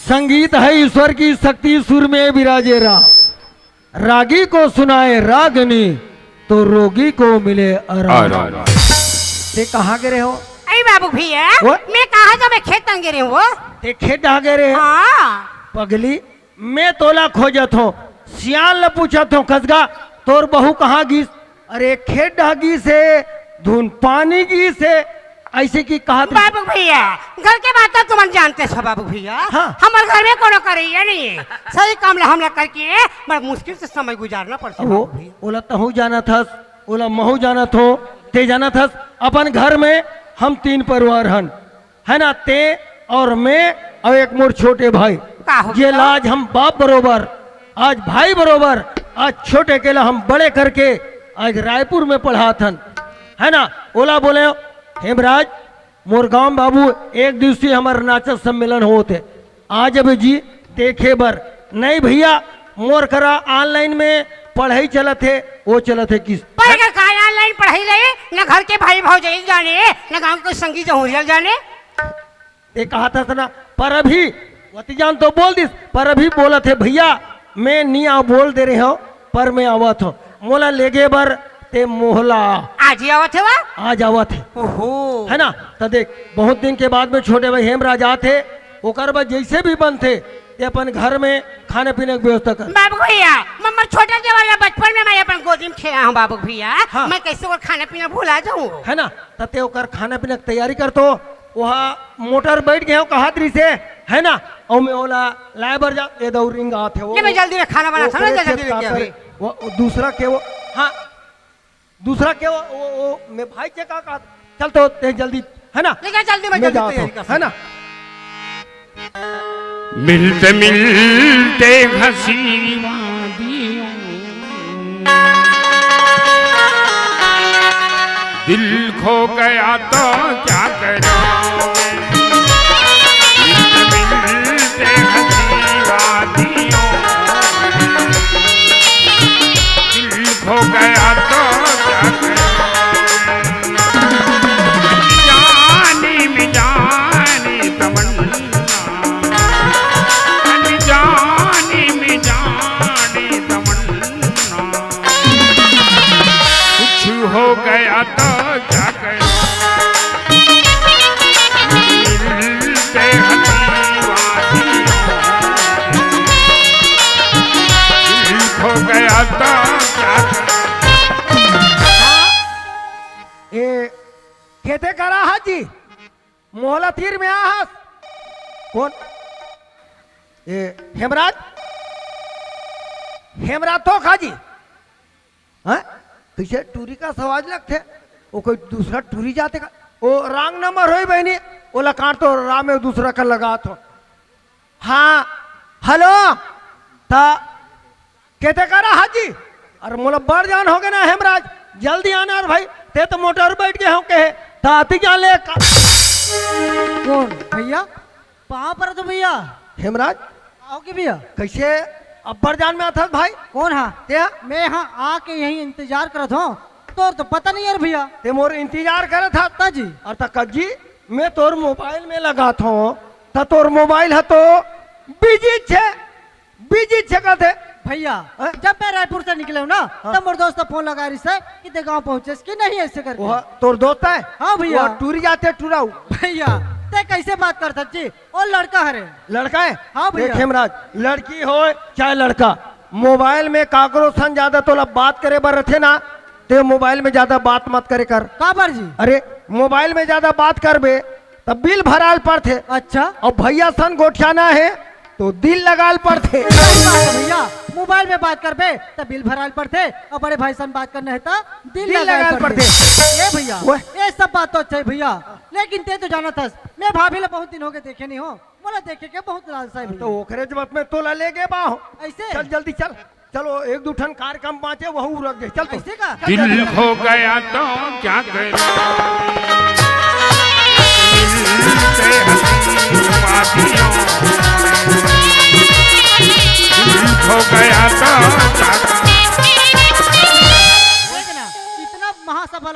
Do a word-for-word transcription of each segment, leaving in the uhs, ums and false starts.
संगीत है ईश्वर की शक्ति, सुर में विराजे राम। रागी को सुनाए रागनी, तो रोगी को मिले आराम। आराम। ते कहाँ गे रहे हो? अरे बाबू भैया, वो? मैं कहाँ जाबे, खेत तंगे रहे हो। ते खेत आ गे रहे? हाँ। पगली, मैं तोला खोजत हों, सियान ल पूछत हों, "कसगा, तोर बहू कहाँ गिस?" "अरे, खेत डहा गिस हे, धुन पानी गिस हे," ऐसे कि कहत रही। बाबू भैया, घर के बात तो तुमन जानते हो बाबू भैया। हाँ। हमर घर में कोनो करइया नहीं है। सही काम ला हमला करके बड़ा मुश्किल से समय गुजारना पड़ता है वो, बाबू भैया। ओला तहूँ जानत हस, ओला महूँ जानत हों, ते जानत हस, अपन घर में हम तीन परिवार हन। है ना, ते और मैं और एक मोर छोटे भाई। का हो ये गया? लाज हम बाप बरोबर, आज भाई बरोबर, आज छोटे के ला हम बड़े करके आज रायपुर में पढ़ात हन। है ना, ओला बोले, "हेमराज, मोर गांव बाबू, एक दिवसीय हमर नाचत सम्मेलन होत हे, आ जबे जी देखे बर।" "नहीं भैया, मोर करा online में पढ़ाई चलत हे।" "वो चलत हे किस?" पर अगर का online पढ़ाई ले, न घर के भाई भौजाई जाने, न गांव के संगी जहुरिया जाने। ते कहा था ना, पर अभी वती जान तो बोल दिस, पर अभी बोलत हे, "भैया, मैं नी आ बोल दे रहे हो, पर मैं आवत हों, मोला लेगे बर ते मोहला।" आज ही आवत हे वा? आज आवत हे। ओहो। है ना? त देख, बहुत दिन के बाद में छोटे भाई हेमराज आत हे, ओकर बाद जैसे भी बनथे, ते अपन घर में खाने पीने के व्यवस्था कर। बाबू भैया, मम्मर छोटा देवर ला बचपन में मैं अपन गोदी में खेला हूँ बाबू भैया। हाँ। मैं कैसे ओकर खाना पीना भुला जाऊँ? है ना? त ते ओकर खाना पीना के तैयारी कर तो। वहाँ मोटर बैठ गए हो, कहा दृश्य है ना? और मैं ओला लाए बर जा, ये दौरिंग आत हे वो। ये मैं जल्दी में खाना बना वो था ना, करे जल्दी खेत में का क्या करे, अभी? वो, वो दूसरा के वो, हाँ, दूसरा के वो, वो, वो मैं भाई से का कहा, चल तो ते जल्दी, है ना? ठीक है, जल्दी में मैं जल्दी जाता तैयारी हूँ, कर है ना? मिलते मिलते हंसी वादियों, दिल खो गया तो क्या करूं? मिलते मिलते हंसी वादियों, दिल खो गया तो क्या करूं? जानी मिजानी तमन्ना, अनजानी मिजानी तमन्ना, कुछ हो गया तो क्या करूं? मिलते हंसी वादियों, दिल खो गया तो क्या करूं? ए, केते करा हाजी? मोला तीर में आहस। कौन? ए, हेमराज? हेमराज तो खाजी। हाँ? कैसे टूरी का सवाज लगथे? वो कोई दूसरा टूरी जाथे का? वो wrong number होई बहिनी, ओला काट तो राम में दूसरा का लगात हों। हाँ, hello, त केते करा हाजी? अरे मोला बड़ जान होगे ना हेमराज, जल्दी आना रे भाई, ते तो मोटर बैठ गए हो कहे, त आती जान ले का। कौन भैया? पाँव परत हों भैया। हेमराज? आओगे भैया। कैसे अब्बड़ जान में आथस भाई? कौन हा? ते? मैं हा आके यहीं इंतजार करत हों, तोर तो पता नहीं यार भैया। ते मोर इंतजार करत हा? त जी। अरे त कज्जी, मैं तोर मोबाइल में लगात हों, त तोर मोबाइल ह तो busy छे। Busy छे कथे। भैया, हैं? जब मैं रायपुर से निकले हूँ ना, हाँ। तब मोर दोस्त फोन लगा रही से कि ते गाँव पहुँचे कि नहीं, ऐसे करके। वो तोर दोस्त है? हाँ भैया। वो टूरी जाथे टुराऊ। भैया, ते कैसे बात करथस जी? वो लड़का हरे। लड़का है? हाँ भैया। देख हेमराज, लड़की होय चाहे लड़का, मोबाइल में काकरो संग ज्यादा तोला बात करे बर रथे ना, ते मोबाइल में ज्यादा बात मत करे कर। काबर जी? अरे, मोबाइल में ज्यादा बात करबे, त बिल भराल पड़थे। अच्छा। अउ भैया सन गोठियाना हे, तो दिल लगाल पड़थे। सही बात है भैया, मोबाइल में बात करबे, त बिल भराल पड़थे, अउ बड़े भाई सन बात करना है, त दिल दिल लगाल लगाल पड़थे। पड़थे। ये भैया, ओए। ये सब बात तो अच्छा है भैया, लेकिन ते तो जानत हस, मैं भाभी ला बहुत दिन हो गए देखे नहीं हो, मोला देखे के बहुत लालसा है भैया। तो ओकरे जब मैं तोला ले गे बा हो। ऐसे? चल जल्दी चल। चलो, एक दू ठन कार्यक्रम बाँचे, वहू रख दे। चल तो। ऐसे का? चल, चल, दिल चल। खो गया तो क्या करूं? मिलते हंसी वादियों। दिल खो गया तो क्या करूं?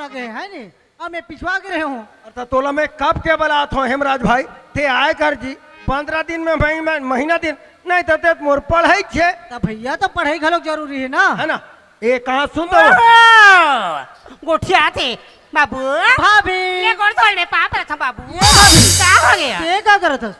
आगे है नी, अब मैं पिछवा के रहे हूँ। अरे त तोला मैं कब के बलात हूँ हेमराज भाई, ते आए कर जी, पंद्रह दिन में, मही-, में महीना दिन, नहीं त ते मोर पढ़ाई छे। त भैया, तो पढ़ाई घलोक जरूरी है ना? है ना? ए, कहाँ सुन तो? ओहो! गोठिया थे, बाबू। भाभी। ये गोड़ धोने पाप रहा था, बाबू। ये भाभी। का हो गया? ये का करत हस?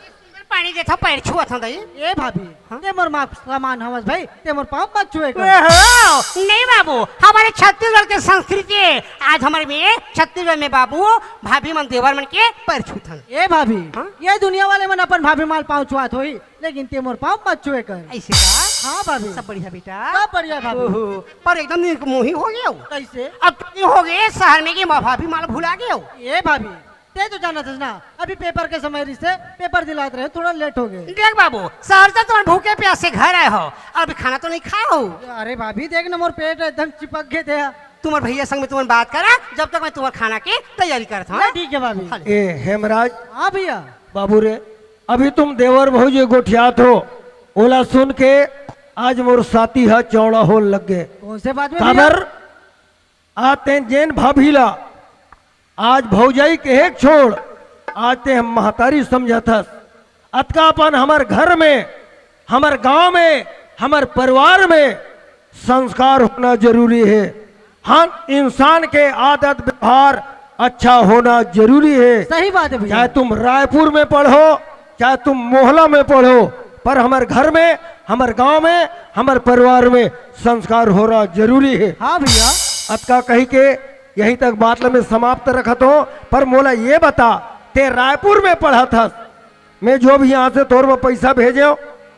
पानी देथा, पैर छुआ था दई। ए भाभी, हाँ? ते मोर माँ समान हवस भाई, ते मोर पाँव मत छुए कर। ओहो! नहीं बाबू, हमारे छत्तीसगढ़ के संस्कृति है। आज हमारे में, छत्तीसगढ़ में बाबू, भाभी मन देवर मन के पैर छूथन। ए भाभी, हाँ? ये दुनिया वाले मन अपन भाभी माल पाँव छुआत होही, लेकिन ते मोर पाँव मत छुए कर। ऐसे का? हाँ भाभी। सब बढ़िया बेटा? सब बढ़िया भाभी। ओहो, पर एकदम निर्मोही हो गए हो। कैसे? अब तुम हो गए शहर में कि माँ भाभी माल भुला गए हो। ए भाभी, ते तो जानत हस ना, अभी पेपर के समय रिहिसे, पेपर दिलात रहे, थोड़ा लेट हो गए। देख बाबू, शहर से तुम भूखे प्यासे घर आए हो, अभी खाना तो नहीं खाए हो। अरे भाभी, देख ना, मोर पेट एकदम चिपक गए थे। तुम्हारे भैया संग में तुमन बात करा, जब तक मैं तुम्हारे खाना की तैयारी करत हूँ। ना, ठीक है भाभी। खा ले। ए हेमराज। हाँ भैया। बाबू रे, अभी तुम देवर भौजी गोठियात हो, ओला सुन के आज मोर साती हा चौड़ा होन लग गए। कौन से बात में भैया? काबर? आज तें जेन भाभी ला, आज भौजाई कहे के छोड़, आज तें हम महतारी समझत हस। अतका अपन हमर घर में, हमर गांव में, हमर परिवार में संस्कार होना जरूरी है। हाँ, इंसान के आदत व्यवहार अच्छा होना जरूरी है। सही बात है भैया। चाहे तुम रायपुर में पढ़ो, चाहे तुम मोहला में पढ़ो, पर हमर घर में, हमर गांव में, हमर परिवार में संस्कार होना जरूरी है। हाँ भैया। अतका कही के यहीं तक बात ला मैं समाप्त रखत हूँ, पर मोला ये बता, ते रायपुर में पढ़त हस, मैं जो भी यहाँ से तोर में पैसा भेजे हूँ,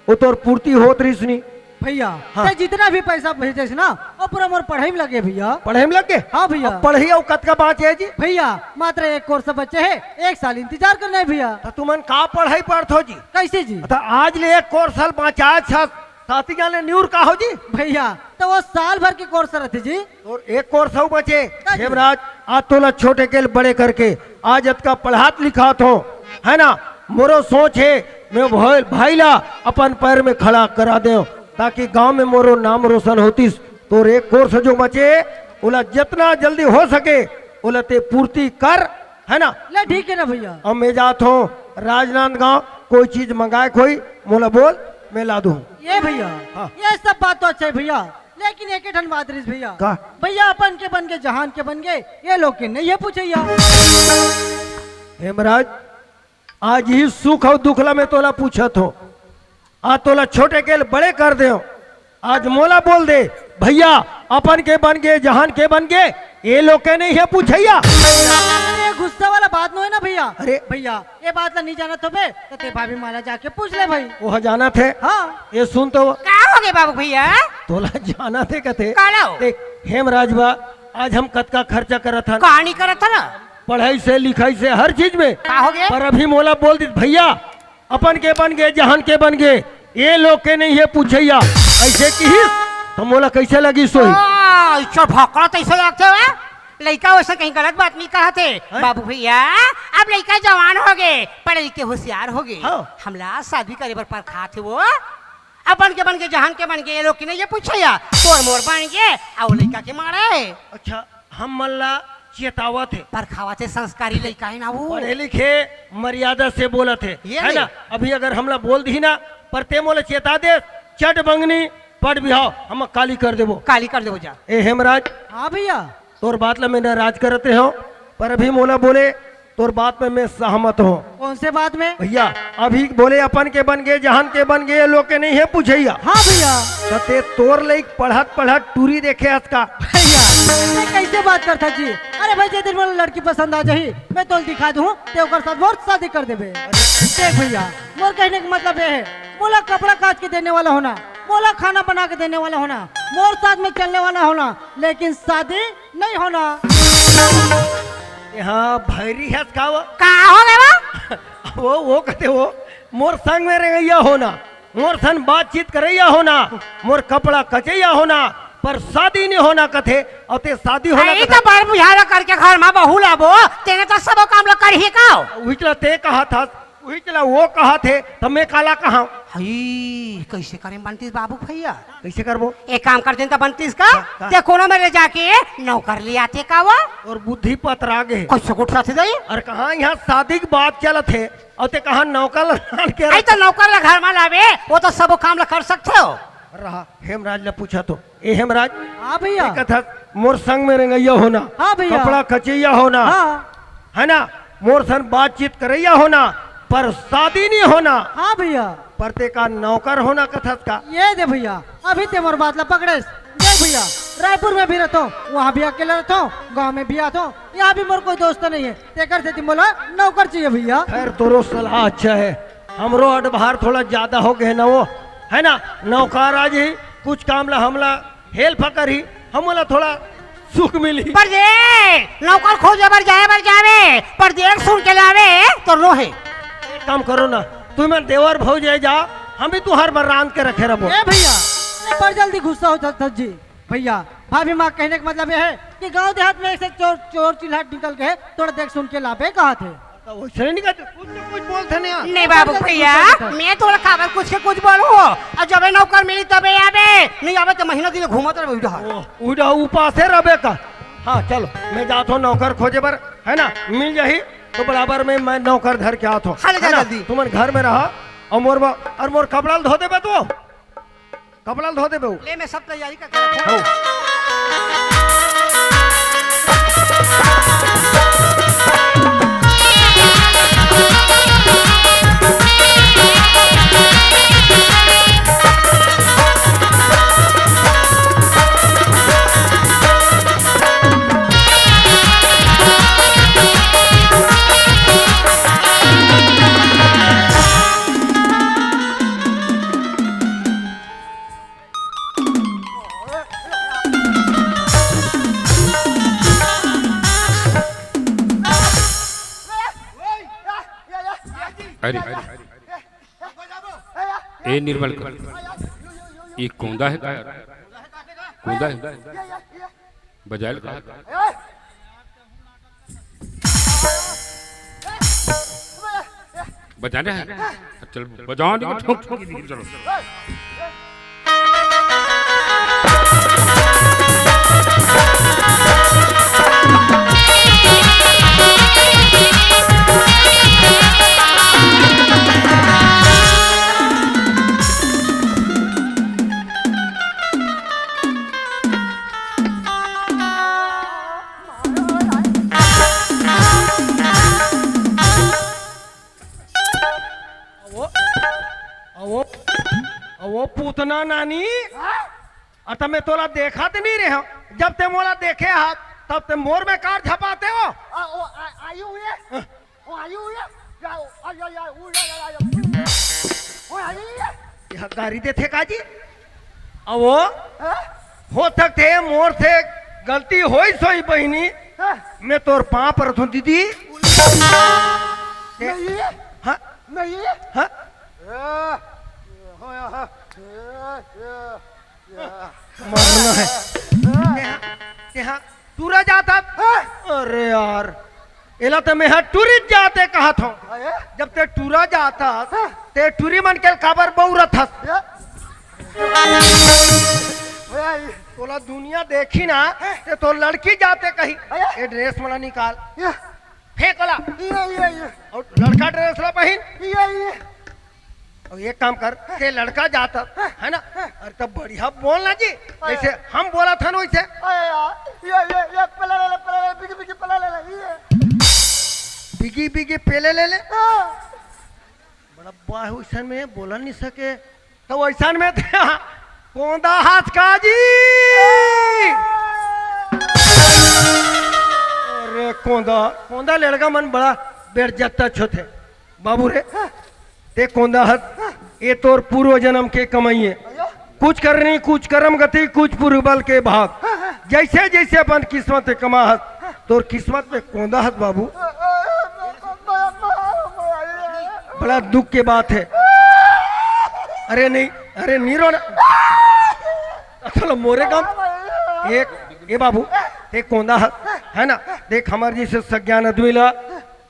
वो तोर पूर्ति होत रहिस नी? भैया, हाँ। ते जितना भी पैसा भेजेस ना, वो पूरा मोर पढ़ाई में लगे भैया। पढ़ाई में लगे? हाँ भैया। अब पढ़ाई अउ कतका बाँचे हे जी? भैया, मात्र एक कोर्स बचे हे, एक साल इंतजार करना है भैया। त तुमन का पढ़ाई पढ़थो जी? कैसे जी? त आज ले एक कोर्स साल बाँचा छस, साथी जाने न्यूर का हो जी? भैया, त वो साल भर के कोर्स रहते जी। अउ एक कोर्स अउ बचे। का जी? हेमराज, आज तोला छोटे के बड़े करके आज अतका पढ़ात लिखात हो, है ना? मोरो सोच हे, मैं भाई, भाई ला अपन पैर में खड़ा करा देव, ताकि गांव में मोरो नाम रोशन होतिस। तोर एक कोर्स जो बचे, ओला जितना जल्दी हो सके, ओला ते पूर्ति कर, है ना? ले, ठीक है ना भैया। अब मैं जात हूँ राजनांदगांव, कोई चीज मंगाए कोई, मोला बोल, मैं ला दूँ। ये भैया, हाँ। ये सब बात तो अच्छा है भैया, लेकिन एक ही ठन बात रहिस भैया। का? भैया, अपन के बन गए, जहान के बन गए, ये लोग के नहीं है पूछैया। हेमराज, आज ही सुख अउ दुख ला मैं तोला पूछत हो, आज तोला छोटे के बड़े कर दे हो। आज मोला बोल दे, भैया, अपन के बन गए, जहान के बन गए, ये लोग के नहीं है पूछैया। अरे, गुस्सा वाला बात नो है ना भैया। अरे। भैया, ये बात ला नहीं जानत होबे, त ते भाभी माला जाके पूछ ले भाई। वो जानत हे। हाँ। ये सुन तो। का हो गए बाबू भैया? तोला जानत हे कथे। का लो? देख, हेमराज बा, आज हम कतका खर्चा करत हन। कहानी करत हन? पढ़ाई से, लिखाई से, हर चीज में। का हो गए? पर अभी मोला बोल दिस, भैया, अपन के बन गए, जहान के बन गए, ये लोग के नहीं है पूछैया। ऐसे किहिस, त मोला कैसे लगिस होही? आ, इच्छा भकड़ा तैसे लगते हुए। लइका वैसे कहीं गलत बात नहीं कहत हे। हैं? बाबू भैया, अब लइका जवान हो गए, पढ़े लिखे होशियार हो गए। हाँ। हमला शादी करे बर परखात हे वो। अपन के बन के, जहान के बन के, ये लोग की नहीं ये पूछे या। तोर मोर बन गए, अउ लइका के मारे। अच्छा, हम मन ला चेतावत हे। परखावत हे, संस्कारी लइका हे ना वो। पढ़े लिखे, मर्यादा से बोलत हे, ये है नहीं। ना? अभी अगर हमला बोल दी ना, पर ते मोला चेता दे, चट बंगनी, पट बिहाव, हम काली कर देबो। काली कर देबो जा। ए हेमराज। हाँ भैया। तोर बात ला मैं नाराज करत रहे हो, पर अभी मोला बोले, तोर बात में मैं सहमत हूँ। कौन से बात में? भैया, अभी बोले अपन के बन गए, जहान के बन गए, ये लोग के नहीं है पूछैया। हाँ भैया। त ते तोर लइक पढ़त पढ़त टूरी देखे हस का? भैया, ये कैसे बात करता जी? अरे भाई, जे दिन मोला लड़की पसंद आ जाही, मैं तोल दिखा दूँ, ते ओकर साथ मोर शादी कर देबे। देख भैया, मोर कहने का मतलब ये है, मोला कपड़ा काच के देने वाला होना, मोला खाना बना के देने वाला होना, मोर साथ में चलने वाला होना, लेकिन शादी नहीं होना। ए हाँ, भैरी हस का वो? का हो गए वो? वो, वो कथे वो, मोर संग में रहैया होना, मोर सन बातचीत करैया होना, मोर कपड़ा कचैया होना, पर शादी नहीं होना कथे, अउ ते शादी होना अरे, कथे। तो बर बुझावा करके घर में बहू लाबो, तेने तो सबो काम ला करही का? उहिच ला ते कहत हस, उहिच ला वो कहत हे, त मैं काला कहा? अई, कइसे करे बनतीस बाबू भैया? कइसे करबो? एक काम करतेन त बनतीस का? का, का? ते कोनो मेर ले जाके नौकर ले आते का वो? अउ बुद्धि पतरा गे। कइसे गोठियाथे दाई? अरे कहाँ इहाँ शादी के बात चलत हे, अउ ते कहाँ नौकर ला आन के अई त नौकर ला घर मा लाबे, वो तो सबो काम ला कर सकथे हो। रहा, हेमराज ला पूछा तो। ए हेमराज, हाँ भैया। ए कथस, मोर संग में रेंगइया होना, हाँ भैया। कपड़ा कचइया होना, हाँ। है ना, मोर सन बातचीत करइया होना, पर शादी नहीं होना। हाँ भैया। पर ते का नौकर होना कथस का? ये दे भैया, अभी ते मोर बात ला पकड़ेस। देख भैया, रायपुर में भी रहथों, वहाँ भी अकेला रहथों, गाँव में भी आथों, यहाँ भी मोर कोई दोस्त नहीं है, तेकर सेती मोला नौकर चाहिए भैया। खैर, तोरो सलाह अच्छा है, हमरो अडभार थोड़ा ज्यादा हो गए ना वो, है ना, नौकर आ जाही, कुछ काम ला हमला हेल्प करही, हमला थोड़ा सुख मिलही। पर जे नौकर खोजे बर जाए बर जावे, पर देख सुन के लावे तो रोहे। एक काम करो ना, तुमन देवर भौजाई जा, हम भी तुहर बर रांध के रखे रहबो। ए भैया, ए पर जल्दी गुस्सा हो जात हस जी। भैया, भाभी माँ कहने का मतलब ये है कि गांव देहात में ऐसे चोर, चोर चिल्हाट निकल गए, थोड़ा देख सुन के लाबे कहाथे। तो वैसे नहीं कहते, कुछ तो कुछ बोलते नहीं यार। नहीं बाबू भैया, मैं तोला काबर कुछ के कुछ बोलूं हो, अउ जबे नौकर मिली तबे आबे, नहीं आबे तो महीना दिन घूमत रहे उइडा। ओ, उइडा उपासे रहबे का? हाँ, चलो, मैं जात हूँ नौकर खोजे बर, है ना, मिल जाही तो बराबर में मैं नौकर धर के आत हूँ, हाँ, ले जा है ना? जल्दी। तुमन घर में रहा, अउ मोर बा-, अउ मोर कपड़ा ल धो देबे तू। कपड़ा ल धो देबे वो। ले, मैं सब तैयारी करके रखूँ। हो। अरे, ए निर्मल कर, ये कोंदा है का यार? कोंदा है? बजाए ल कहा। बजाना है? चल, बजाओ नहीं, ठोक, ठोक, चलो। अवो, अवो, अवो पूतना नानी, हाँ? अत मैं तोला देखत नहीं रहे हूँ। जब ते मोला देखे हाथ, तब ते मोर में कार झपाते हो। आ, ओ, आ, आयु हुए? हाँ। ओ, आयु हुए? या, ओ, आ, या, या, ओ, या, या, या, या। ओ, आयु हुए? यह गारी देथे का जी? अवो, हाँ? हो सकथे मोर से गलती होइस होही बहिनी, हाँ। मैं तोर पाँव परत हूँ दीदी। नहीं, हाँ? नहीं। हाँ? ए, हो यहाँ, ए, ए, ए। मरना है। ए। तेहा, तेहा टूरा जात हस? हाँ। अरे यार, एला तो मैं हा टूरी जाते कहत हूँ। अरे? जब ते टूरा जात हस, हाँ। ते टूरी मन के काबर बउरत हस? ए। ओए आई। तोला दुनिया देखी ना, हाँ। ते तो लड़की जाते कही। अरे? ये ड्रेस मला निकाल। ये। फेंक ओला। ये, ये, ये। अउ लड़का ड्रेस ला पहिन। ये, ये। अउ एक काम कर, ते लड़का जात हस, है ना? अरे तब बढ़िया बोल ना जी, अरे। जैसे हम बोलत हन वैसे। अरे यार, ये, ये, ये, पला ले ले, पला ले ले, बिगी, बिगी, पला ले ले, ये। बिगी, बिगी, पेले ले ले। हाँ। बड़ा बाह, वैसन में बोला नहीं सके। तो वैसन में ते कोंदा हस का जी? अरे कोंदा, कोंदा लड़का मन बड़ा बेइज्जत होथे। बाबू रे, ते कोंदा हस, ये तोर पूर्व जन्म के कमाई है। कुछ करनी, कुछ करम गति, कुछ पूर्व बल के भाग। जैसे जैसे अपन किस्मत में कमा हस, तोर किस्मत में कोंदा हस बाबू। बड़ा दुख के बात है। अरे नहीं, अरे नहीं रोना। चलो मोरे काम। एक, ए बाबू, ते कोंदा हस, है ना? देख हमार जैसे सज्ञान आदमी ला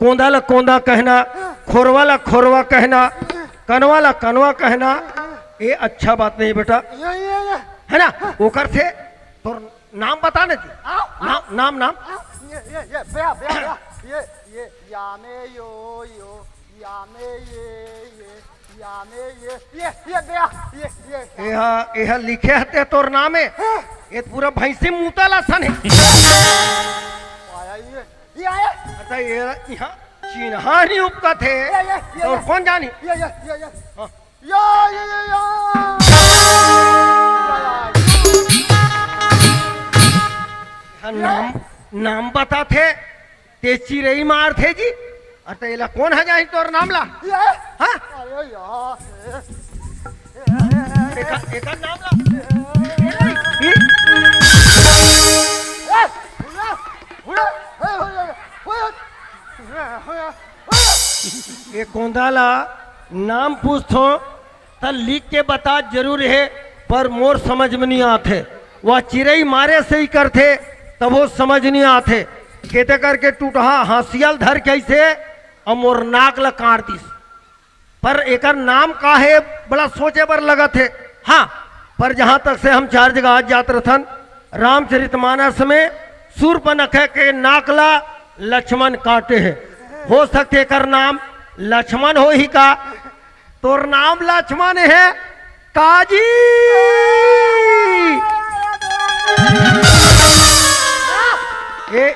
कोंदा ला कोंदा कहना, खोरवा ला खोरवा कहना, कनवा ला कनवा कहना, ये अच्छा बात नहीं बेटा, ये, ये, ये। है ना? ओकर से तोर नाम बता ना जी। आ, आ, नाम, नाम, नाम। आ, ये, ये, ये, बया, बया, बया। ये, ये, या में यो, यो, या में ये, ये, या में ये, ये, ये, बया, ये, ये। एहा, एहा लिखे हते तोर नाम है। हाँ। ये पूरा भैंसी मूता ला सन है। आया ये, ये आया। अच्छा, ये यहाँ चिन्हा नहीं उपकत है। ये, ये, ये, तोर ये। कौन जानी? ये, ये, ये, ये। हाँ। या, या, या, या। या, या, या। हाँ, नाम, नाम बताथे, ते चिरई मारथे जी। अरे, त एला कौन ह जाही तोर नाम ला? या। हाँ? अरे यार। एकर, एकर नाम ला। ए, हुआ, हुआ, हुआ, हुआ, हुआ। ए कोंदा ला नाम पूछथों, त लिख के बता जरूर हे, पर मोर समझ में नहीं आथे। वह चिरई मारे से ही करथे, तब वो समझ नहीं आथे। केते करके टूटहा हाँसिया ल धर के अइसे अउ मोर नाक ल काट दिस। पर एकर नाम का हे, बड़ा सोचे बर लगत हे। हाँ, पर जहाँ तक से हम चार जगह आज जात रथन, रामचरितमानस में सूर्पनखा के नाक ला लक्ष्मण काटे हे। हो सकथे एकर नाम लक्ष्मण होही का? तोर नाम लक्ष्मण हे काजी? ए,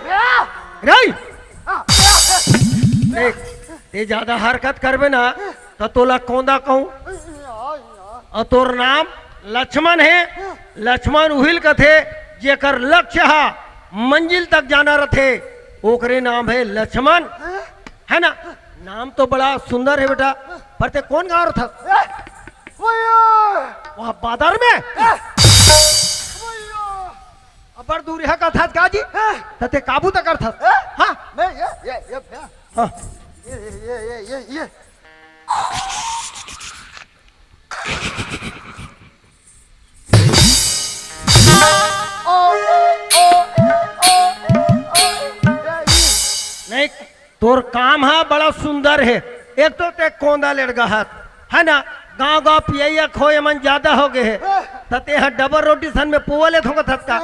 रे, देख, ते ज्यादा हरकत करबे ना, त तोला कोंदा कहूं। अउ तोर नाम लक्ष्मण हे। लक्ष्मण उहिल कथे, जेकर लक्ष्य हा मंजिल तक जाना रथे, ओकरे नाम हे लक्ष्मण। है ना? नाम तो बड़ा सुंदर हे बेटा, पर ते कोन गाँव रथस? ए, भैया। वहाँ बादर में? ए, भैया। अब्बड़ दूरिहा कथस का जी? ए। त ते काबू तक करथस? ए। हाँ। नहीं, ये, ये, ये, भैया। हाँ। ये, ये, ये, ये, ये, ये। नहीं, तोर काम हा बड़ा सुंदर हे। एक तो ते कोंदा लेड़गा हस, है ना? गांव-गांव पियइया खोए मन ज्यादा हो गए हे। त ते हा डबल रोटी सन में पौवा लेथों कथस का?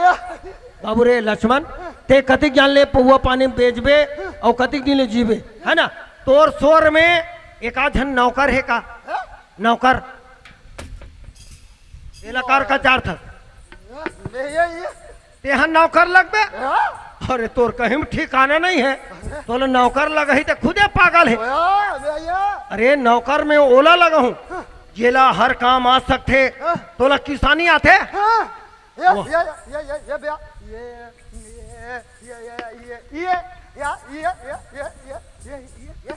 बाबू रे लक्ष्मण, ते कतिक जान ले पौवा पानी बेचबे अउ कतिक दिन ले जीबे, है ना? तोर सोर में एक आध झन नौकर हे का? नौकर। एला कार का चार था। ये, ये, ये। तेहा नौकर लगबे? हाँ। अरे, तोर कहीं ठिकाना नहीं है। तोला नौकर लगही ते खुदे पागल है। ओया, ओया। अरे, नौकर में ओला लगहूं, जेला हर काम आ सकथे। हाँ। तोला किसानी आथे? हाँ। ये, वाह। ये, ये, ये, ये, भैया, ये, ये, ये, ये, ये, ये, ये, या, ये, ये, ये, ये, ये, ये, ये,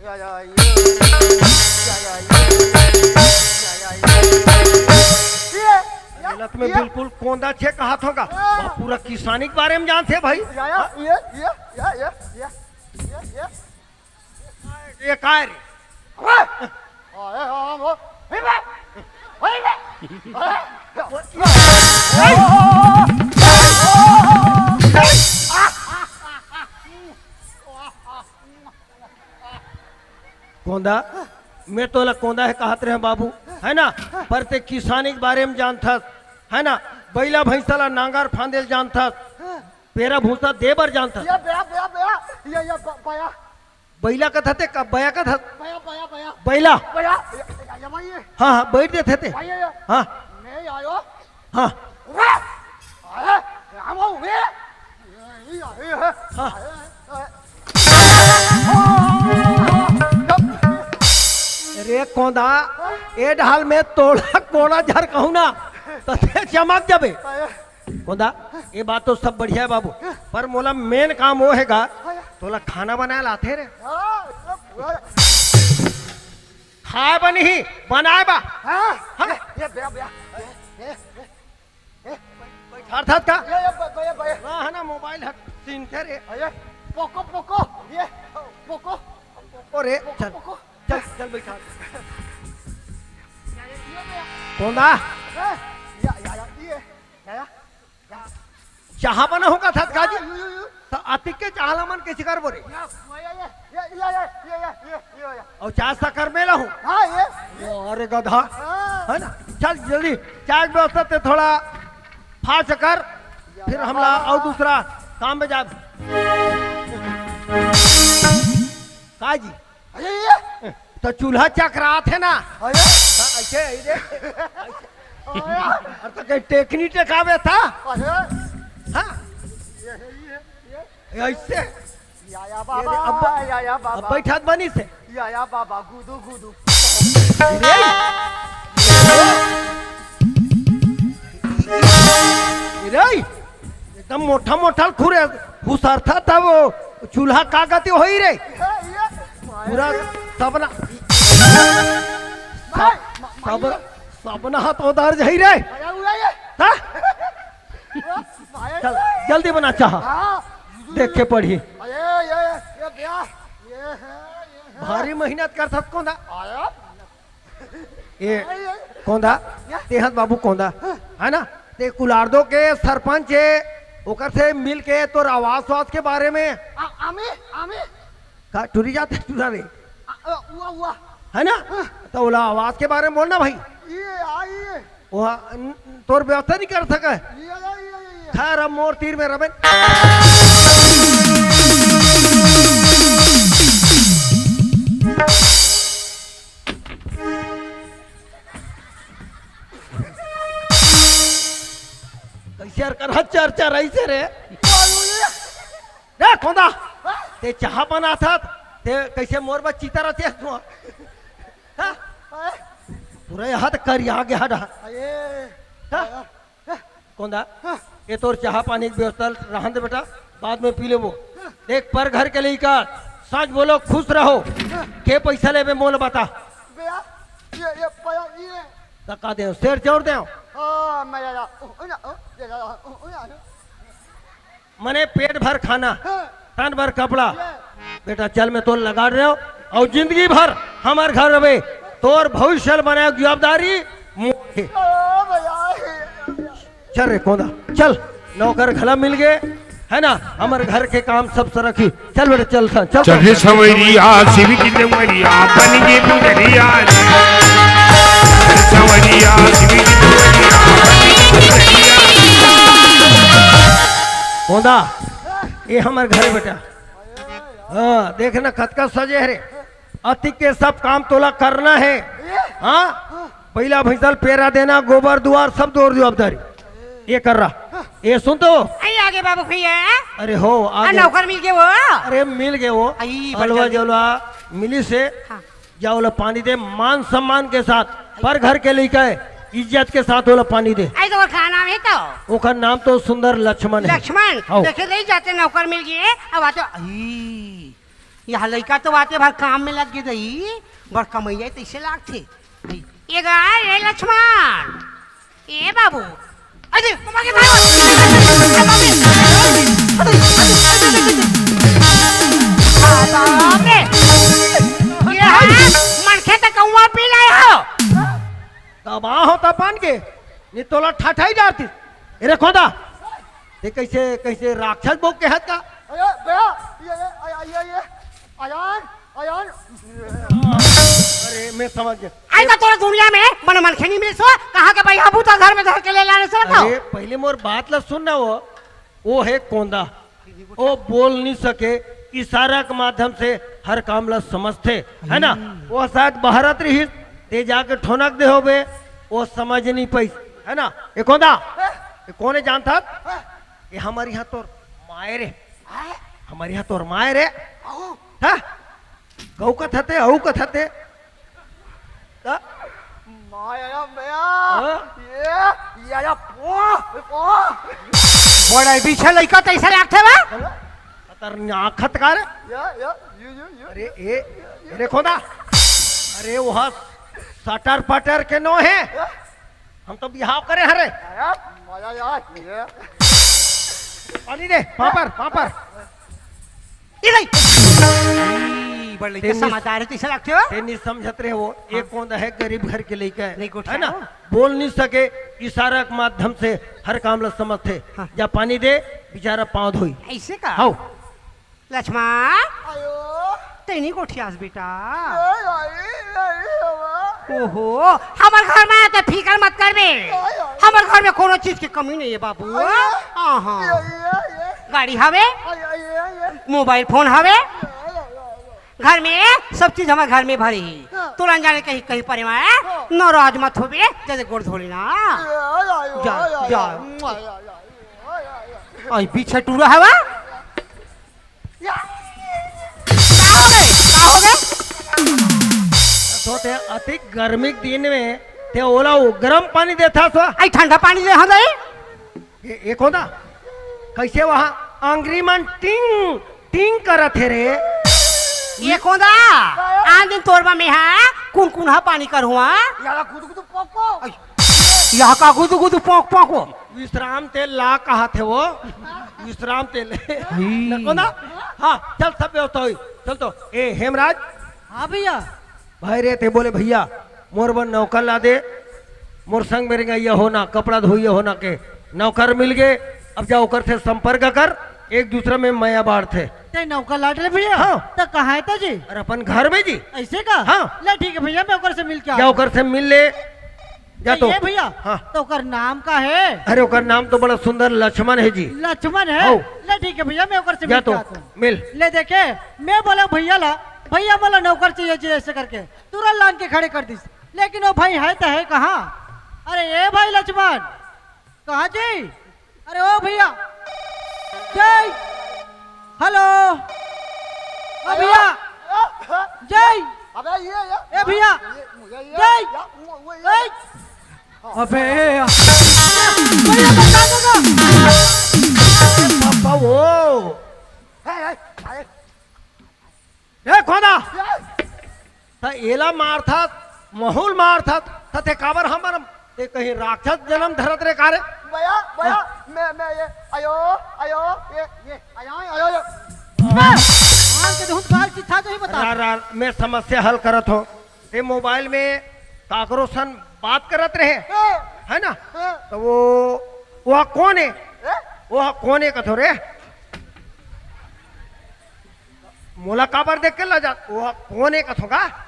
या, या, ये, या, या, ये, या, या, ये, ये, या, गलत में ये। बिल्कुल कोंदा छे कहा थोगा। हाँ। वो पूरा किसानी के बारे में जानते भाई। या, या, हाँ? ये, ये, या, ये, ये, ये, ये। ये काय रे? अरे, अरे, अरे, अरे, अरे, अरे, कोंदा, मैं तोला कोंदा हे कहत रहे बाबू, है ना? पर ते किसानी के बारे में जानथस, है ना? बैला भैंसा ला नांगर फांदे ल जानथस, पेरा भूसा दे बर जानथस। या, बया, बया, बया, या, या, ब-, बया। बैला कथस ते का बया कथस? बया, बया, बया। बैला। बया, या, या, या, भाई, ये। हाँ, हाँ, बैठ देथे ते। भाई, ये, ये। हाँ। मैं आयो। हाँ। वे! अरे, राम हो, वे! ये, ये, ये, हाँ। अरे, अरे, अरे। रे कोंदा, ए ढाल में तोला कोड़ा झर कहूं ना, त ते चमक जाबे। अरे। कोंदा, ये बात तो सब बढ़िया है बाबू, पर मोला मेन काम वो है गा, हाँ। तोला खाना बनाए ला आथे रे? हाँ, सब पूरा। खाए बा नहीं, बनाए बा। हाँ, हाँ। ये, ये, भैया, भैया, ये, ये, ये, ये, बैठार था का? ये, ये, ब-, ब-, ये, ब-, ये। हाँ, है ना, मोबाइल हट, सीन थे रे। ये, पोको, पोको, ये, पोको। अरे, पोको, चल, पोको। चल, चल, बैठा। ये, ये, ये, भैया। कोंदा? हाँ, या, या, या, ये, या, या। चाहा बनाहूं का था का जी? You, you, you. अतिक के चाह ला मन कइसे करबो रे? ये, ये, ये, ये, ये, ये, ये, ये, ये, ये, ये। अउ चाह शक्कर में लाहूं। हाँ, ये, ये। अरे गधा। हाँ। है ना? चल जल्दी, चाह के व्यवस्था ते थोड़ा फास्ट कर, फिर हमला अउ दूसरा काम में जाब। का जी? अरे ये। तो चूल्हा चकरात हे ना? अरे। हाँ, ऐसे ही रे। अरे। अरे तो कहीं टेकनी टेकावे था? अरे। हाँ। ये, ये, ये। ऐसे। या, या ये रे, बाबा, अब, या, या अब बाबा। बैठात बनी से। या, या बाबा, गुदू, गुदू। रे। रे। एकदम मोटा मोटा खुरे हुसरथा था वो चूल्हा का गति होई रे। ये, ये। पूरा सबना, सब, सब, सबना हाथ उधार जाई रे। अरे, उड़ा ये। हाँ? चल, जल्दी बना चाह। हाँ। देख के पढ़ी। अरे, ये, ये, ये भैया, ये है, ये है। भारी मेहनत करथस कोंदा। अरे। ए, कोंदा, तेहत बाबू कोंदा, है ना? ते कुलारदो के सरपंच हे, ओकर से मिल के तोर आवास वास के बारे में। आ, आमी, आमी। का टुरी जात हे टुरा रे? आ, आ, उआ, उआ। है ना? हाँ। तो ओला आवास के बारे में बोलना भाई। ये, आ, ये। वो, न-, तोर व्यवस्था नहीं कर सके। ये, ये, ये, ये, ये। खैर, अब मोर तीर में रबे। कइसे यार कर चर्चा रही से रे? रे कोंदा, ते चाह बनाथस, ते कइसे मोर बर चिता रचे तू? हाँ? पूरा यहाँ तक करिया गया डहा। अरे। हाँ? कोंदा, हाँ। ये तोर चाह पानी के व्यवस्था रहन दे बेटा, बाद में पी लेबो। हाँ। देख, पर घर के लइका, सच बोलो, खुश रहो। हाँ। के पैसा लेबे, मोला बता। भैया, ये, ये, भैया, ये। त का देव, सेर चौर देव? हाँ, मैं, या, या, ओ, ओ, या, ओ, या, या, ओ, ओ, या, या। मने पेट भर खाना, हाँ। तन भर कपड़ा। ये। बेटा चल, मैं तोर लगा रहे हो, और जिंदगी भर हमर घर रहे, तोर भविष्य बनाए जवाबदारी मोर हे। ओ भैया, हे भैया। चल रे कोंदा, चल, नौकर घला मिल गए, है ना, हमर घर के काम सब सरक ही। चल बेटा, चल, चल, चल। चल रे सवरिया, सिविक डमरिया, बन के पुजरिया। सवरिया, सिविक डमरिया, बन के पुजरिया। कोंदा, ये हमर घर बेटा। हाँ, देखना कतका सजे हे रे। अतिक के सब काम तोला करना हे। हाँ? पहिला भैंसा ल पेरा देना, गोबर दुआर सब तोर जवाबदारी। ये कर रहा। ये सुन तो। आई आगे बाबू भैया। अरे हो, आ आगे। नौकर मिल गए वो। अरे मिल गए वो। आई, बड़ अलवा जल्दी। जलवा मिली से। हाँ। जा ओला पानी दे, मान सम्मान के साथ, पर घर के लइका हे, इज्जत के साथ ओला पानी दे। आई तो ओकर का नाम हे तो? ओकर नाम तो सुंदर लक्ष्मण हे। लक्ष्मण, हौ। देखे नहीं जाते नौकर मिल गए, अब आते, आई, यहाँ लइका तो आते भर काम में लग गए दई, बड़ कमैया तैसे लागथे। ये गा, ये लक्ष्मण, ए बाबू, अरे, बाबा के भाई, बाप रे, ये है, मनखे त कौआ पी लाए हो। दबा हो त पान के, नी तोला ठठाई डारती। ए रे कोंदा, ते कैसे, कैसे राक्षस बोक के हत का? अरे, बे, ये, ये, ये, ये, ये, अयान, अयान। अरे, मैं समझ गया। आई तो तोरा दुनिया में मन मनखे नहीं मिले सो, कहाँ के भाई अबू तो घर में धर के ले लाने सो तो। अरे, पहले मोर बात ला सुन ना वो। वो है कोंदा। वो बोल नहीं सके, इशारा के माध्यम से हर काम ला समझथे, है ना? वो शायद बहरत रहिस, ते जाके ठोनक दे होबे, वो समझ नहीं पाइस, है ना? ये कोंदा, ये कोने जानता? ये हमर यहाँ तोर माय रे। हैं? हमर यहाँ तोर माय रे। अऊ? हाँ? गऊ कथते, अऊ कथते। का? माय आया, माय आया। हाँ? ये, ये आया, पो, पो। बड़ा पीछे लइका तैसे लागथे बा? खतरनाक खतकार। या, या, यू, यू, यू। अरे, ए, अरे कोंदा। अरे, वो सटर पटर के नो हे। या? हम तो बिहाव करे हरे। अरे, मजा यार, ये। पानी दे, पापड़, पापड़। ये नहीं। बड़ लइका तें निस- समझदार हे, तइसे लगथे हो। तें नइ समझत रहे हो, ये हाँ। कोंदा हे, गरीब घर के लइका हे, नइ गोठिया है ना? हो। बोल नइ सके, इशारा के माध्यम से हर काम ला समझथे। हाँ। जा पानी दे, बेचारा पाँव धोई। अइसे का? हव। लक्ष्मण, आयो। तें नइ गोठियास बेटा। नहीं, नहीं, नहीं, बाबा। ओहो, हमर घर में तो फिकर मत करबे। आयो। हमर घर में कोनो चीज के कमी नइ हे बाबू। आयो। हाँ, हाँ। ये, ये, ये। गाड़ी हवे? आयो, ये, ये। मोबाइल फोन हवे? आयो, आयो, आयो। घर में सब चीज हमर घर में भरे हे। हाँ। तुरंत जाने कहीं, कहीं परे में हाँ। नाराज मत होबे, जइसे गोड़ धो लेना। आयो, आयो, जा, आयो, जा। आयो, आयो, आयो, आयो, आयो। आई पीछे टूरा हवा। या। का होगे? का होगे? तो तें अतिक गर्मी के दिन में तें ओला वो गरम पानी देथस वा? आई ठंडा पानी दे हँव दाई। ये, ये कोंदा? कइसे वहाँ आंगरी मन टिंग टिंग करत हे रे? ये कोंदा? आन दिन तोर बर में हा कुनकुना पानी करहूँ। याला गुदगुदू पोको। आई, यह का गुदगुदू पोक पोको? विश्राम तेल ला कहत हे वो। विश्राम तेल। हई। न कोंदा? हाँ, चल, सब व्यवस्था होई। चल तो, ए हेमराज। हाँ भइया। भाई रे, तें बोले, "भइया, मोर बर नौकर ला दे, मोर संग में रेंगइया हो ना, कपड़ा धोइया हो ना के नौकर मिल गे।" अब जा ओकर से संपर्क कर, एक दूसरा में मया बांटथे। तें नौकर ला डरे भइया? हाँ। त कहाँ हे त जी? अरे अपन घर में जी। अइसे का? हाँ। ले ठीक हे भइया, मैं ओकर से मिल के जा आथँव। ओकर से मिल ले। जा तो। ये भइया, हाँ। त ओकर नाम का हे? अरे ओकर नाम तो बड़ा सुंदर लक्ष्मण हे जी। लक्ष्मण हे? हव। ले ठीक हे भइया, मैं ओकर से जा मिल तो, के आथँव। मिल। ले देखे, मैं बोलेंव भइया ला, "भइया मोला नौकर चाहिए जी," अइसे करके तुरंत लान के खड़े कर दिस। लेकिन वो भाई हे त हे कहाँ? अरे ए भाई लक्ष्मण, कहाँ जी? अरे ओ भइया, जय, हेलो, ओ भइया, जय, अबे ये, ये, ए भइया, ये, मुझे ये, जय, ये, वो, वो ये, जय। अबे, भइया, बता दो ना। पापा वो। ए, ए, अरे। ए, कोंदा। ए। त एला मारथस, महू ल मारथस, त तें काबर हमर, तें कहीं राक्षस जनम धरत रे का रे? भइया, भइया, हाँ। मैं, मैं ये, आयो, आयो, ये, ये, आयो, आयो, आयो। बे, आन के देहूँ त गाल चिट्ठा जाही बता। रा, रा, मैं समस्या हल करत हँव। तें मोबाइल में काकरो सन बात करत रहे, हाँ। हे ना? हाँ। त वो, वो कोन हे? हैं? वो कोन हे कथों रे? मोला काबर देख के लजात? वो कोन हे कथों का?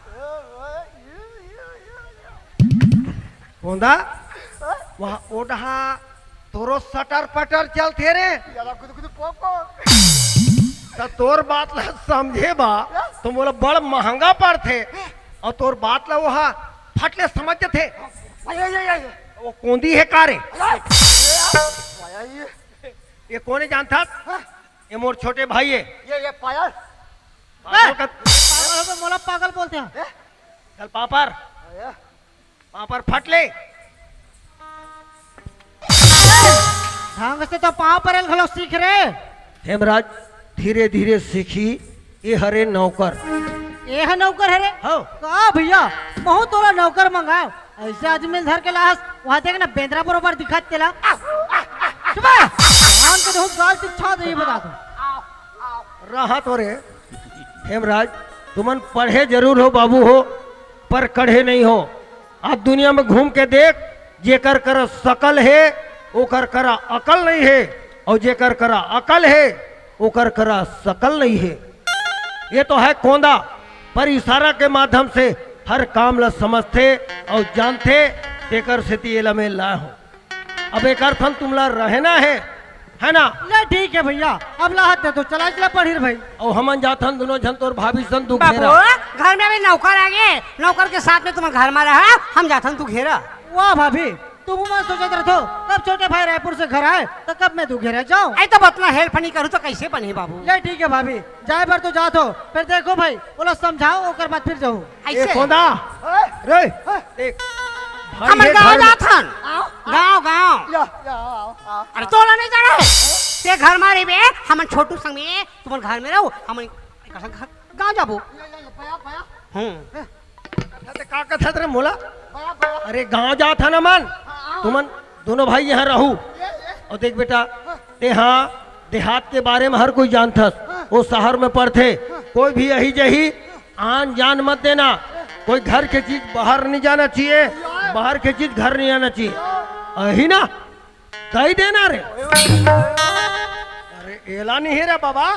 कोंदा, वहाँ ओ डहा तोरो सटर पटर चलथे रे। याला गुदु गुदु पोको। त तोर बात ला समझे बा, त मोला बड़ महंगा पड़थे। अउ तोर बात ला वहाँ फट ले समझ जथे। आय, आय, आय, आय। वो कोंदी हे का रे? आय, आय, आय। ये कोन हे जानथस? हाँ। ये मोर छोटे भाई हे। ये, ये पायल। पागल का पागल हो गए, मोला पागल बोलथे। हैं? चल पापर। अरे। पापर फट ले। ढंग से तो पाँव परेल घलो सीख रे। हेमराज, धीरे-धीरे सीखी, ये हरे नौकर। ये ह नौकर हरे? हाँ। का भइया, महू तोला नौकर मंगाव। अइसे आदमी ल धर के लाहस, वहाँ देख ना, बेंदरा बरोबर दिखत तेला। चुप रह। नाम के देहूँ गाल चिट्ठा देही बता दो। रहा तो रे, हेमराज, तुमन पढ़े जरूर हो बाबू हो, पर कढ़े नहीं हो। आज दुनिया में घूम के देख, जेकर करा सकल हे, ओकर करा अकल नहीं हे, अउ जेकर करा अकल हे, ओकर करा सकल नहीं हे। ये तो हे कोंदा, पर इशारा के माध्यम से हर काम ला समझथे अउ जानथे, तेकर सेती एला मैं लाए हँव। अब एकर ठन तुमला रहना हे, हे ना? ले ठीक हे भइया, अब लाहत दे तो चला चला पढ़िर भाई। अउ हमन जाथन दुनों झन तोर भाभी सन दू बाबू, घेरा। घर में अभी नौकर आ गे, नौकर के साथ में तुमन घर में रहा, हम जाथन दू घेरा। वाह भाभी, तुम मन सोचत रथो, कब छोटे भाई रायपुर से घर आए, त कब मैं दू घेरा जाँव। अई तब अतना help नहीं करूँ त कइसे बनही बाबू? ले ठीक हे भाभी, जाए बर तो जात हो, फेर देखो भाई, ओला समझाओ, ओकर बाद फेर जाहू। अइसे? ए कोंदा, रे, देख, भाई हमर ये गाँव घर में जाथन। आओ, आओ। गाँव, गाँव। या, या, आओ, आओ, अरे आओ। तोला नहीं जाना हे? तें घर में रहिबे, हमन छोटू संग में, तुमन घर में रहो, हमन एकर संग घर, गाँव जाबो। या, या, या, भइया, भइया। हम्म। ए, कथत का कथत रे मोला? भइया, भइया। अरे गाँव जाथन हमन, हाँ, आओ। तुमन दुनों भाई यहाँ रहू। ये, ये। अउ देख बेटा, हाँ। तें हा देहात के बारे में हर कोई जानथस, हाँ। वो शहर में पढ़थे, हाँ। कोई भी अही जही, हाँ। आन जान मत देना। कोई घर के चीज बाहर नहीं जाना चाहिए, बाहर के चीज घर नहीं आना चाहिए। अही ना, दई देना रे। अरे एला नहीं हे रे बाबा।